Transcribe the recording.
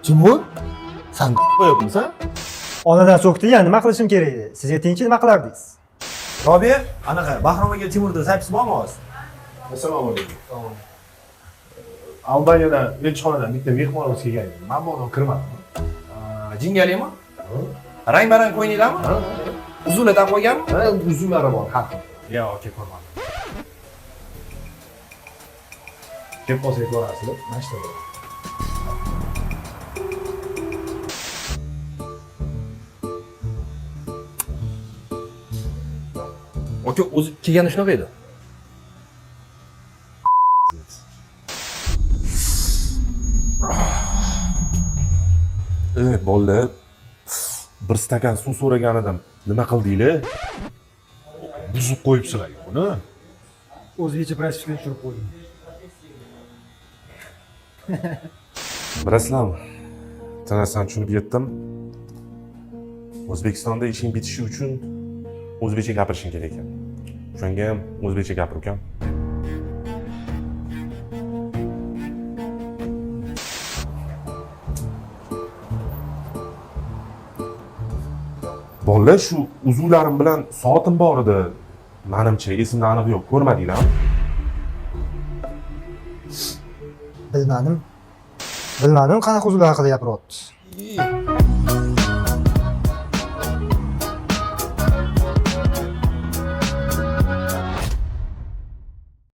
Timur, san qo'yapmisan? Onadan so'kdi ya, nima qilishim kerak edi? Siz aytingchi, nima qilardingiz? Robiya, anaqa Bahrom aka Timurda zapis bormi hozir? Assalomu alaykum. Albaniyadan elchixonadan bitta mehmonimiz kelgan edi. Men bu odam kirmadim. Jingalimi? Rang-barang ko'ylaklarmi? Uzunlar taqib qo'yganmi? Ha, uzunlari bor, har xil. Yo'q, aka ko'rmadim. Kelib qolsak ko'rasizlar, mana shu yerda. Aka o'zi kelganda shunaqa edi. Ey bolalar, bir stakan suv so'ragan edim. Nima qildinglar? Buzib qo'yibsizlar buni. O'zbekcha propiskani tushirib qo'ydim. Bilasizlarmi? Bitta narsani tushunib yetdim. O'zbekistonda ishing bitishi uchun o'zbekcha gapirishing kerak ekan. O'shanga ham o'zbekcha gapir ukam. Bolalar, shu uzuvlarim bilan soatim bor edi. Manimcha esimda aniq yo'q. Ko'rmadinglarmi? Bilmadim. Bilmadim, qanaqa uzunlar haqida gapiryapti.